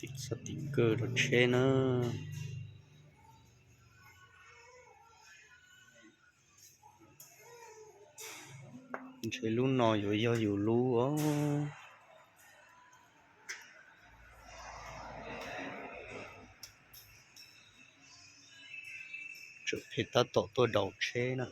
Tim xav tim kawg rau tsheb na. Ntshe lub no yuav yog yus lub os. Tseem phem tab tom tuaj daus tsheb na.